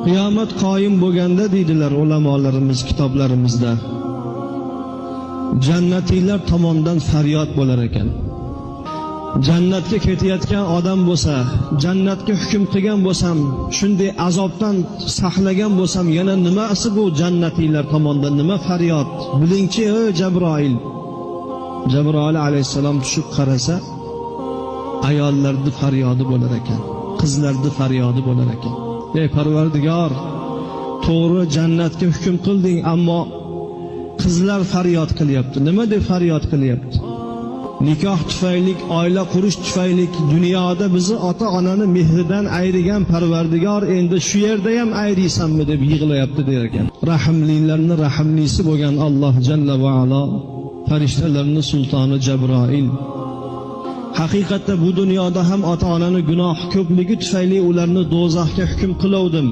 Qiyomat qoyim bo'lganda deydilar ulamolarimiz kitoblarimizda, jannatiylar tomondan faryod bo'lar ekan. Jannatga ketayotgan odam bo'lsa, jannatga hukm qilgan bo'lsam, shunday azobdan saqlagan bo'lsam, yana nimasi bu jannatiylar tomondan nima faryod? Bilingchi, ey Jabroil. Jabroil alayhissalom tushib qarasa, ayollarning faryodi bo'lar ekan, qizlarning faryodi bo'lar ekan. Ey Parvardigor, to'g'ri jannatga hukm qilding, ammo qizlar faryod qilyapti. Nima deb faryod qilyapti? Nikoh tufayli, oila qurish tufayli dunyoda bizni ota-onani mehridan ayirgan Parvardigor endi shu yerda ham ayriysanmi deb yig'layapti der ekan. Rahimlilarning rahimlisi bo'lgan Alloh jalla va alo, farishtalarning sultoni Jabroil. Haqiqatda bu dunyoda ham ota-onani gunoh ko'pligi tufayli ularni do'zaxga hukm qilovdim.